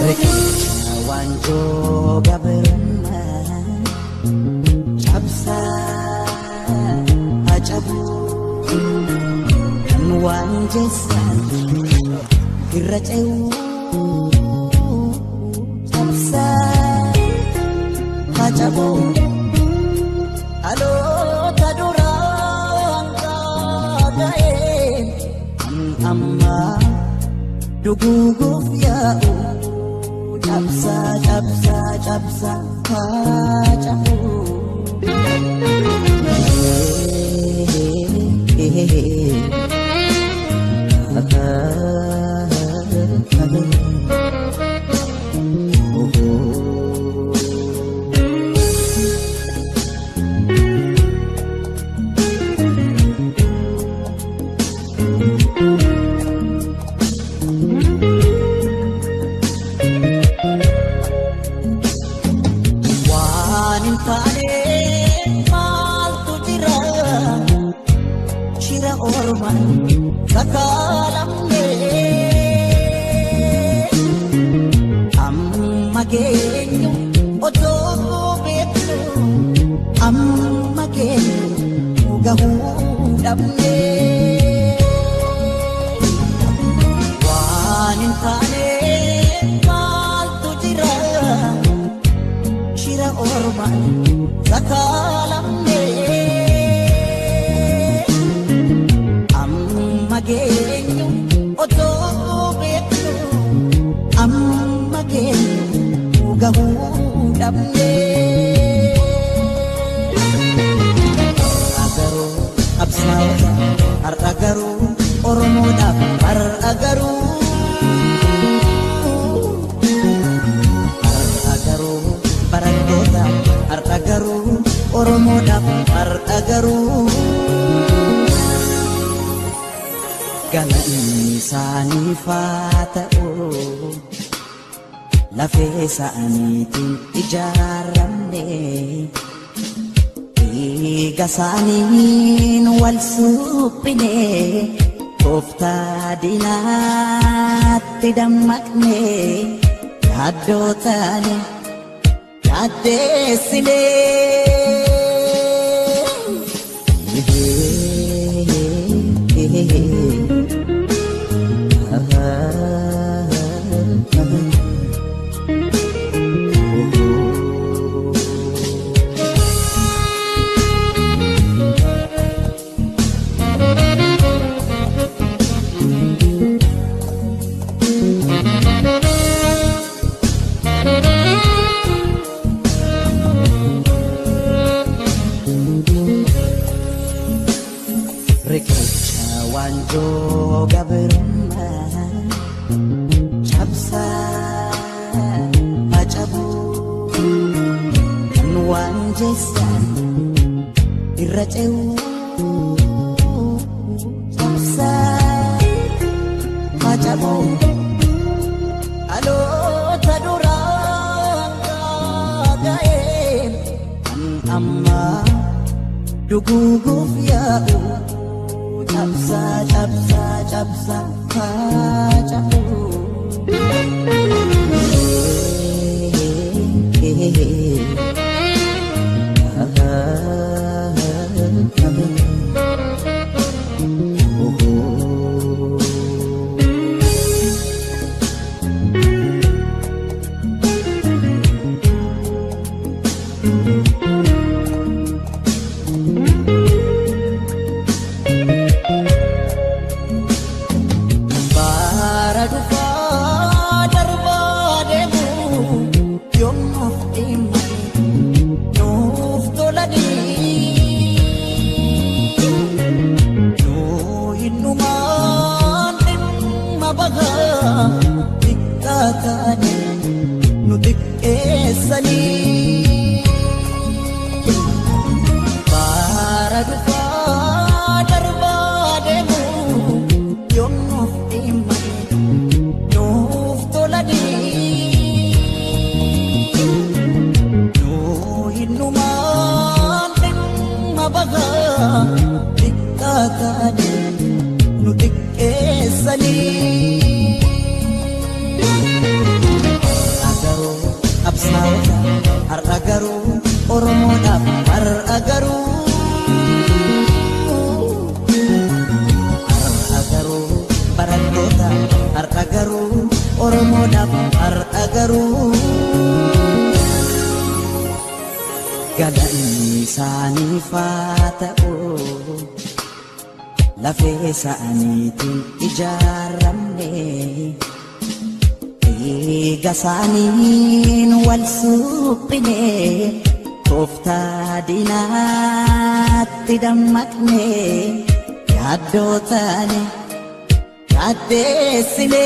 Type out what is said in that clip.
Riqicha waanjoo gabrummaa cabsaa cabuu kan waan jeessan irra ce'uu cabsaa cabuu dhaloota duraan ga'een kan ammaa duguuguuf yaa'u cabsaa cabsaa cabsaa haa cabuu. Waan hin taane maaltu jira? Shira ormaan sakaalamne. Amma geenyu otoo beeknu amma geenyu gahuu dhabne. Waan hin taane maaltu jira? Shira ormaan sakaalamne. Amma geenyu otoo beeknu amma geenyu gahuu dhabne. Har'a garuu qabsaa'ota, har'a garuu Oromoodhaaf, har'a garuu. Har'a garuu barattoota, har'a garuu Oromoodhaaf, har'a garuu. Galanni isaaniif haa ta'u, lafee isaaniitiin ijaaramne, dhiiga isaaniin wal suphine, tooftaa diinaatti dammaqne, yaaddoo taane yaaddeessine. Riqicha waanjoo gabrummaa cabsaa cabuu kan waan jeessan irra ce'uu cabsaa cabuu dhaloota duraan ga'een kan ammaa duguuguuf yaa'u cabsaa cabsaa cabsaa haa cabuu. Bara dhufaa darbaa deemu yoom nuuf dhimmanii nuuf tolanii. Nuu hinnumaan dhimma bahaa xiqqaa Oromoodhaaf har'a garuu. Galanni isaaniif haa ta'u, lafee isaaniitiin ijaaramne, dhiiga isaaniin wal suphine, tooftaa diinaatti dammaqne, yaaddoo taane yaaddeessine.